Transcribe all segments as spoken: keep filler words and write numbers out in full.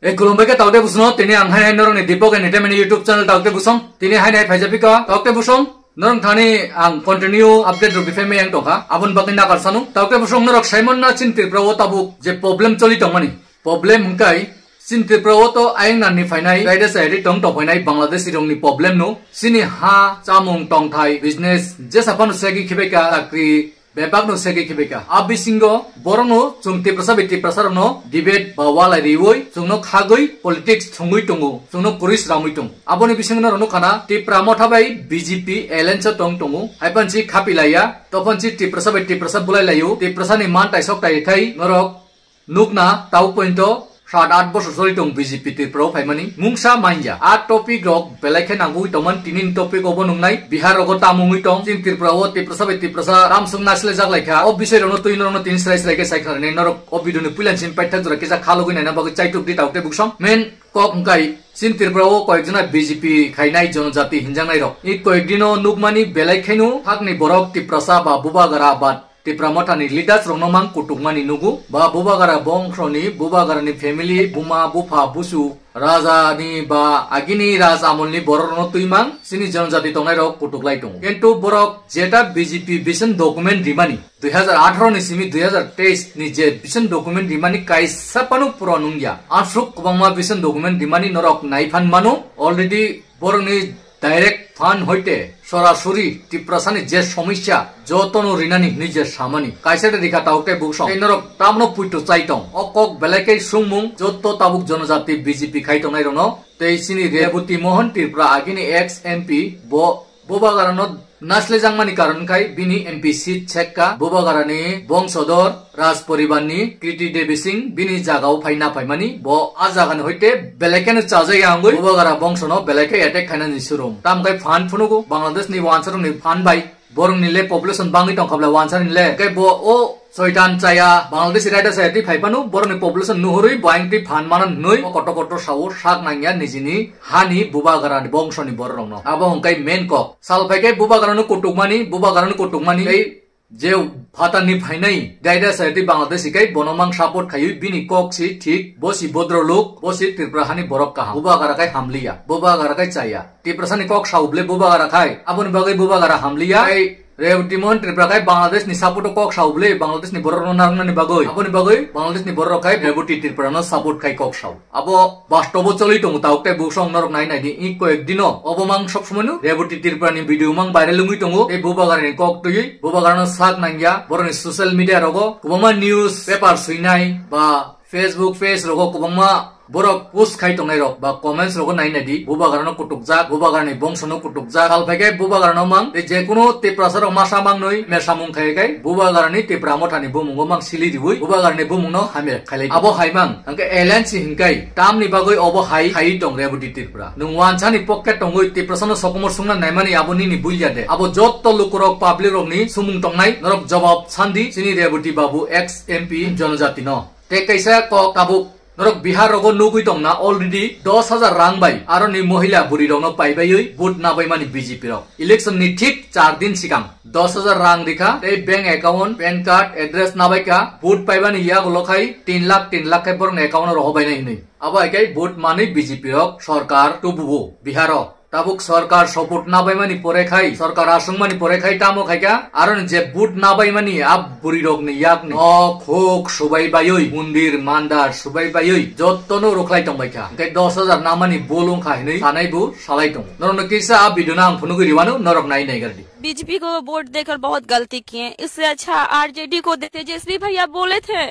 E khulumbai khe Taukte Busong no, tini ang hai hai norokni Deepak Entertainment YouTube channel Taukte Busong. Tini hai hai phaijak phi kha Taukte Busong. Norok thani ang continue update rok bifai maya wng tongkha. Aboni bagwi nakar sanu. Taukte Busong norok saimon na chini Tripura o tabuk je problem choli tongmani. Problem hwnkhe chini Tripura o to ayang nani phainai, raida sayari tong tong phainai Bangladeshi rokni problem no. Chini ha, chamung, tongthai, business, jesa phano segwi khibai kha, chakri, bebak no segwi khibai kha. A bisingo borok no chwng Tiprasa bai Tiprasa rok no debate ba walai riwi chwng no khagwi politics thwngwi tongo, chwng no kwrwi sramwi tongo. Aboni bisingo norok nukha na Tipra Motha bai B J P alliance o tong tongo. Hai phan si khapi laiya, to phan si Tiprasa bai Tiprasa bulai laio. Tiprasa ni man taisok tai khai norok nukna tau pointo sat at bosor choli tong B J P Tripura o phaimani mungsa manya. A topic rok belai khe nangwi tongman, tini ni topic obo nungnai Bihar rogo tamo wngwi tong, chini Tripura o Tiprasa bai Tiprasa tamswk nasilai jak lai kha. O bisoi rokno twi norokno tini srai srai khe sai kharnai, norok o video ni puilan simi paithak jora kisa khalogwi naina bagwi chaitok di Taukte Busong. Main kok hwnkhe chini Tripura o koyek jona B J P khainai jonojati hinjaknai rok. I koyek dino nukmani belai khaino hakni borok Tiprasa ba Bubagra ba Tipra Motha ni leaders rokno mang kutukmani nugo, ba Bubagra bongsoni, Bubagra ni family, buma, bupha, busu, raja ni ba agini raj amol ni borok rokno twi mang chini jonojati tongnai rok kutuk lai tongo. Kintu borok jeta B J P bison document rimani, dui hajar atharo ni simi dui hajar teis ni je bison document rimani kaisa phano puron wngya. Aswk kwbangma bison document rimani norok nai phan mano, already borokni direct fund hoite sorasori Tiprasani je somosya jotono rinani hinwi je samani. Kaisa de rikha Taukte Busong. Tei norok tamno puito chai tong. O kok belai khe sungmung joto tabuk jonojati B J P khai tongnai rokno. Tei chini Reboti Mohan Tripura agini ex M P bo Bubagrano naslejak mani karon khai bini M P seat sekka Bubagrani bongsodor Raj poribar ni Kriti Devi Singh bini jaga o phai na phaimani, bo a jaga ni hoite belai kheno chajak ya wngwi Bubagra bongso no belai khe attack khaina ni surum. Tam khai phan phunugo Bangladesh ni wansa rok ni phan bai borok ni le population bangwi tong kha bwle wansa ni le. Khe bo o soitan chaya Bangladesh raida chaya twi phai phano borok ni population nuhurwi bo ayang twi phan mana hwnwi o kotor kotor sao sak nangya nijini hani Bubagra ni bongso ni borok rok no. Abo hwnkhe main kok. Sal phai khe Bubagra no kutukmani, Bubagra no kutukmani tei je phatar ni phainai daida sayatwi Bangladeshi kai bono mang support khaiwi bini kok si thik, bo si bodro luk, bo si Tripura hani borok kaham. Bubagra kai hamliya, Bubagra kai chaya. Tiprasa ni kok sao bwle Bubagra khai, aboni bagwi Bubagra hamliya. Kai Reboti Mohan Tripura kai Bangladesh ni support o kok sao bwle Bangladesh ni borok no narwknani bagwi, aboni bagwi Bangladesh ni borok kai Reboti Tripura no support khai kok sao. Abo bastobo choli tongo, Taukte Busong norok nai nai di. I koyek dino obo mang sok somoino Reboti Tripura ni video mang viral wngwi tongo. Tei Bubagra ni kok twiwi Bubagra no sak nangya. Borok ni social media rogo kwbangma news paper swinai ba Facebook page rogo kwbangma borok post khai tongnai rok ba comments rogo nai nai di. Bubagra no kutukjak, Bubagra ni bongso no kutukjak. Sal phai khe Bubagra no mang tei je kunu Tiprasa rok masa mangnoi me samung khai khai Bubagra ni Tipra Motha ni bumung o mang sili riwi Bubagra ni bumung no hamya khailai. Abo hai mang hwnkhe alliance hinkai tamni bagwi obo hai khai tong Reboti Tripura. Nwng wansa ni pocket tongwi Tiprasa no sokomor sungna naimani abo nini builya de. Abo jotto lukurok public rok ni sumung tongnai norok jawab sandi chini Reboti babu ex M P jonojati no. Tei kaisa kok tabuk norok Bihar rogo nugwi tongna already dos hajar rang bai aroni mohila bwrwi rokno paibaiwi vote nabaimani B J P rok. Election ni thik char din sikang dos hajar rang rikha tei bank account, pan card, address nabaikha, vote paibani yagulo khai tin lakh tin lakh khai borokni account o rohobainai hinwi. Abo hai khai vote manwi B J P rok sorkar tubuo Bihar o. Tabuk sorkar support nabaimani pore khai, sorkar aswngmani pore khai tamo khaikha, aroni je vote nabaimani a bwrwi rokni yakni nok, huk, subai baiwi, mondir, mandar, subai baiwi, jottono rwkhlai tongbaikha. Hwnkhe dos hajar namani bul wngkha hinwi sanaibo salai tongo. Norokno kisa a video no ang phunugwi riwano, norok nai naigardi. BJP को वोट देकर बहुत गलती किए, इससे अच्छा आरजेडी को देते। तेजस्वी भैया बोले थे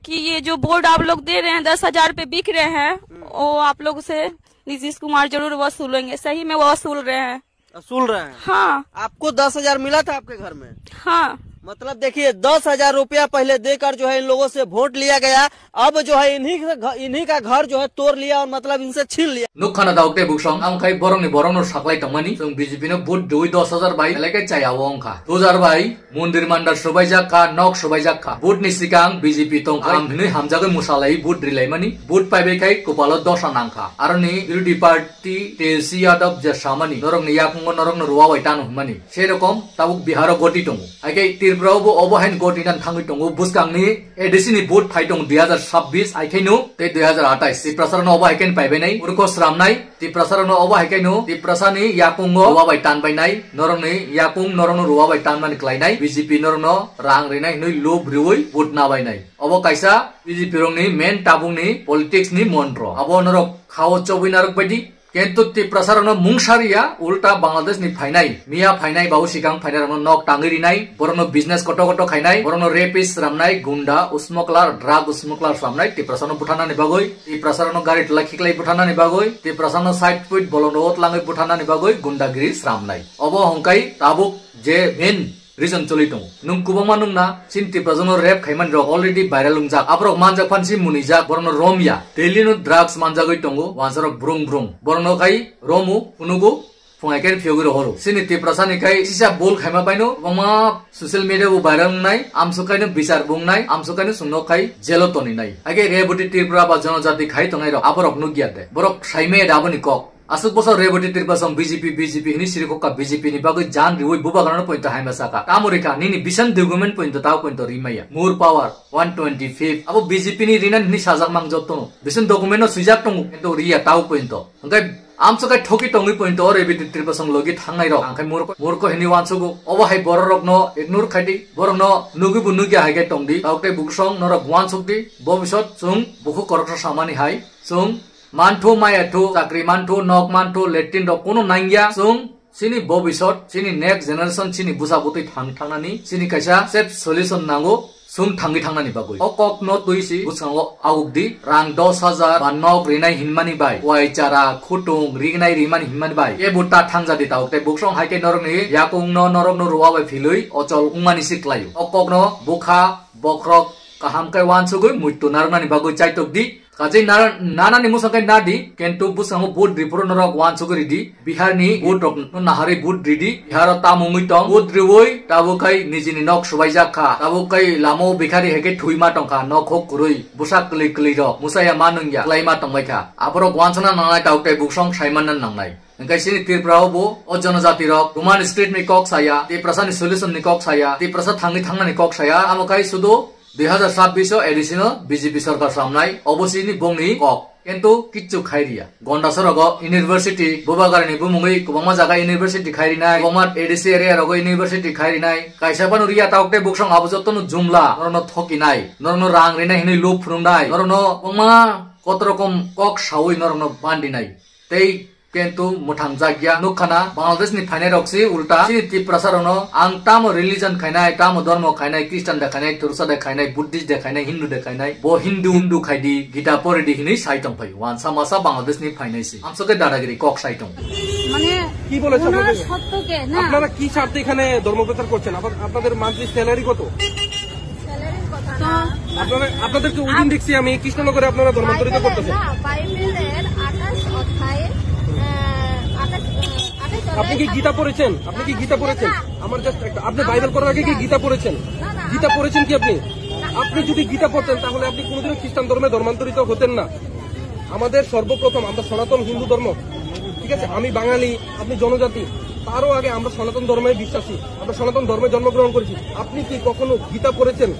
कि ये जो वोट आप लोग दे रहे हैं, दस हजार पे बिक रहे हैं, वो आप लोग से नीतीश कुमार जरूर वसूलेंगे। सही में वो वसूल रहे हैं। वसूल रहे हैं? हाँ। आपको दस हजार मिला था आपके घर में? हाँ। मतलब देखिए, दस हजार रुपया पहले देकर जो है इन लोगों से वोट लिया गया, अब जो है इन्हीं का घ-, इन्हीं का घर जो है तोड़ लिया और मतलब इनसे छीन लिया। Nukha na Taukte Busong, ang khai borokni borokno saklai tongmani, chwng B J P no vote dui dos hajar bai, belai khe chaya o wngkha. Dos hajar bai, mondir mandar subaijak kha, nok subaijak kha. Vote ni sikang B J P tongkha, ham hinwi hamjagwi musalai vote rilaimani, vote paibai khai kopalo dosa nangkha. Aroni birodhi party T L C Yadav je samani, norokni yakungo norokno ruwa bai tano hwnmani. Sei rokom tabuk Biharo goti tongo. Hai khe Tripura bo obo hain goti nan thangwi tongo bwskangni A D C ni vote phai tong dui hazar sabbish, hai khaino tei dui hazar atais. Tiprasa rokno obo hai khain paibai nai, murkho sramnai. Tiprasa rokno obo hai khaino Tiprasa ni yakungo ruwa bai tan bai nai, norokni yakung norokno ruwa bai tan mani klai nai, B J P norokno rang rinai hinwi lob riwi vote na bai nai. Obo kaisa B J P rokni main tabukni politics ni montro. Abo norok khao chobwi narwk baidi. Kintu Tiprasa rokno mungsa riya, ulta Bangladesh ni phainai, miya phainai, bau sikang phainai rokno nok tangwi rinai, borokno business koto koto khainai, borokno rapist sramnai, gunda, smuggler, drug smuggler sramnai, Tiprasa no buthanani bagwi, Tiprasa rokno gari tla khiklai buthanani bagwi, Tiprasa no side pit bolong rok tlangwi buthanani bagwi gundagiri sramnai. Obo hongkai tabuk je main reason choli tongo. Nwng kubangma nungna chini Tiprasa no rape khaimani rok already viral wngjak. Aborok manjak phan si munijak, borokno romya. Daily no drugs manjagwi tongo, wansarok brung brung. Borokno khai romu, phunugo, phungai khe phiyogwi rohoro. Chini Tiprasa ni khai sisa bol khaima baino, kwbangma social media bo viral wngnai, amswk khaino bichar bo wngnai, amswk khaino chwngno khai jail o toninai. Haikhe Reboti Tripura ba jonojati khai tongnai rok, aborok nukya de. Borok saimaya da aboni kok. Aswk bwswk Reboti Tripura song B J P, B J P hinwi siri kokka B J P ni bagwi jan riwi bubagrano pointo haima saka. Tamo rikha nini vision document pointo tao pointo rimaya. More power one twenty-fifth. Abo B J P ni rinan hinwi sajak mang jottono. Vision document no swijak tongo, kintu riya tao pointo. Hwnkhe amswk kai thoki tongwi pointo o Reboti Tripura song logi thangnai rok. Angkhai murko, murko hinwi wansugo. Obo hai borok rokno ignore khaidi. Borokno nugwi bo nugya hai khe tongdi. Tao tei buksong norok wansukdi. Bo bisot chwng bukhuk koroksa samani hai. Chwng manthu, maya thu, chakri manthu, nok manthu, latrine rok kuno nangya. Chwng chini bobisot, chini next generation, chini bwsa bwtwi thang thangnani, chini kaisa safe solution nango, chwng thangwi thangnani bagwi. O kok no twi si bwskango awuk di, rang dos hajar ba nok rinai hinmani bai, wai chara, khutung, rinai rimani hinmani bai, kebo ta thangjadi tao, tei buksong hai khe norokni yakung no, norok no ruwa bai philwi ochol wngmani si klaio. O kok no bukha, bokhorok kaham khe wansugwi muitu narwknani bagwi chaitok di. Kaje na-, nanani musa khe nadi, kintu bwskango vote riporo norok wansugwi ridi. Bihar ni vote rok no naharwi vote ridi. Bihar o tamo wngwi tong. Vote riwi tabuk khai nijini nok subaijak kha. Tabuk khai lama o bikhari hai khe thwima tong kha. Nok hok kwrwi, bwsa kwlwi kwlwi rok. Musaya ma nungya. Kwlaima tongbai kha. Aborok wansana nangnai tabuk tei buksong saimanna nangnai. Hwnkhe chini Tripura o bo o jonojati rok Roman script ni kok saya, Tiprasa ni solution ni kok saya, Tiprasa thangwi thangnani kok saya. Amo khai sudu dui hazar sabbish o A D C no B J P sorkar samnai, obo chini bongni kok. Kintu kichu khai riya. Gonda sorogo university, Bubagrani bumungwi kwbangma jaga university khai rinai, kwbangma A D C area rogo university khai rinai. Kaisa phano riya tawk tei buksong abo jotono jumla, norokno thokinai, norokno rang rinai hinwi lub phwrwngnai, norokno kwbangma kotorokom kok sawi norokno bandinai. Tei Kintu mwthangjakya nukkhana Bangladesh ni phainai rok si ulta chini Tiprasa rokno ang tamo religion khainai, tamo dormo khainai, Christian de khainai, Tursa de khainai, Buddhist de khainai, Hindu de khainai, bo Hindu Hindu khaidi, Gita poridi hinwi sai tongphai. Wansa masa Bangladesh ni phainai si. Amsok khe dadagiri kok sai tong. মানে কি বলেছে ওনারা আপনাদের? সত্যকে না। আপনারা কি স্বার্থে এখানে ধর্ম প্রচার করছেন? আবার আপনাদের মান্থলি স্যালারি কত? স্যালারির কথা তো না। আপনারা, আপনাদেরকে ওই দিন আপ-, দেখছি আমি কৃষ্ণনগরে আপনারা ধর্মান্তরিত বাইবেলের করতেছেন। না, বাইবেলের আঠাশ অধ্যায়ে, আহ, আঠাশ, আহ, আঠাশ আপনি কি অধ্যায়ে গীতা পড়েছেন? আপনি কি না, গীতা না, পড়েছেন? না। আমার just একটা, আপনি আমার বাইবেল পড়ার আগে কি গীতা, গীতা পড়েছেন? না, না, গীতা আমার পড়েছেন কি আপনি? না। আপনি যদি গীতা পড়তেন, তাহলে আপনি কোনোদিনও খ্রিস্টান ধর্মে ধর্মান্তরিত হতেন না। আমাদের সর্বপ্রথম আমরা সনাতন হিন্দু ধর্ম, ঠিক আছে? আমি বাঙালি, আপনি জনজাতি, তারও আগে আমরা সনাতন ধর্মে বিশ্বাসী, আমরা সনাতন ধর্মে জন্মগ্রহণ করেছি। আপনি কি কখনো গীতা পড়েছেন?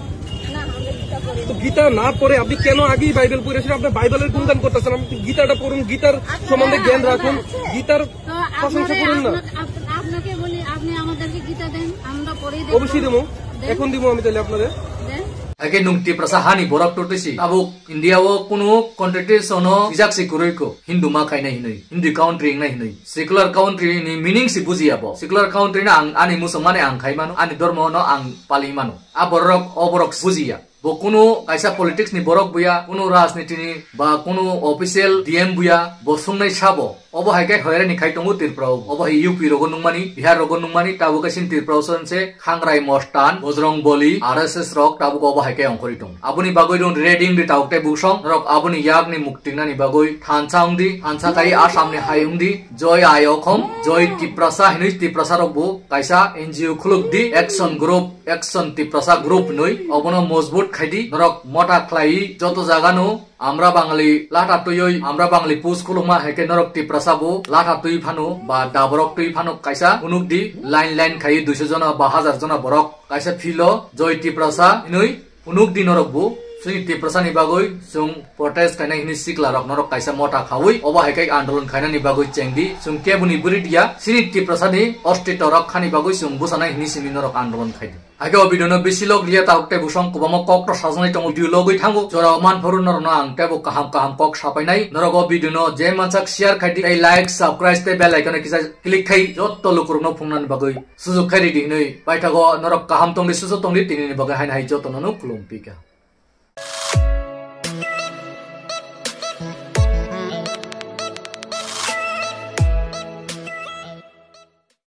না, আমি গীতা পড়ি তো নাই। গীতা না পড়ে আপনি কেন আগেই বাইবেল পড়ে এসে আপনার বাইবেলের গুণগান করতেছেন? আপনি গীতাটা পড়ুন, গীতার আচ্ছা, সম্বন্ধে হ্যাঁ, জ্ঞান হ্যাঁ, রাখুন, আছে। গীতার তো প্রশংসা আপনারে-, করুন না। আপনার-, আপ-, আপ-, আপনাকে বলি, আপনি আমাদেরকে গীতা দেন, আমরা পড়ি দেখব। অবশ্যই দেবো। দেন। এখন দিব আমি তাহলে আপনাদের। দেন। Ake nung Tiprasa hani borok totisi. Abo India o kunu constitution o swijak si kwrwi ko, Hindu ma khainai hinwi, Hindu country wngnai hinwi, secular country ni meaning si bujiya bo. Secular country no ang ani muchungmani ang khai mano, ani dormo no ang pali mano. A borok, o borok bujiya. Bo kunu kaisa politics ni borok buya, kunu rajniti ni ba kunu official D M buya, bo sungnai sabo. Obo hai khe hoyraini khai tongo Tripura o. Obo hai U P rogo nungmani, Bihar rogo nungmani, tabuk khe chini Tripura o se Khangrai Mostan, Bojrong Boli, R S S rok tabuk obo hai khe ongkhorwi tongo. Aboni bagwi rung ready wngdi tabuk tei buksong, norok aboni yakni muktingnani bagwi thansa wngdi, thansa khai Assam ni hai wngdi, Joy Ayokhom, Joy Tiprasa hinwi Tiprasa rok bo kaisa N G O khuluk di, Action Group, Action Tiprasa Group hinwi, obono mojbut khai di, norok mota khlai joto jaga no Amra Bangali latha twiwi, Amra Bangali post khulukma hai khe norok Tiprasa bo latha twi phano ba daborok twi phano kaisa phunuk di, line line khai duiso jona ba hajar jona borok kaisa field o Joy Tiprasa hinwi phunuk di norok bo. Chwng Tiprasa ni bagwi chwng protest khainai hinwi sikla rok norok kaisa motha khawi obo hai khe andolon khainani bagwi chengdi, chwng keboni bwrwi diya, chini Tiprasa ni ostito rok khani bagwi chwng bwsanai hinwi simi norok andolon khaidi. Age o video no bisi log liya ta ukte busong kubamo kok to sajani tongo video logwi thango. Jora man phuru norok no ang tebo kaham kaham kok sapainai. Norok o video no je mansak share khai di, tei like, subscribe tei bell icon kisa click khai jotto lukurok no phungnani bagwi sujuk khai ridi hinwi. Paithago norok kaham tongdi, sujuk tongdi, tini ni bagwi haino hai jotto no khulum pika.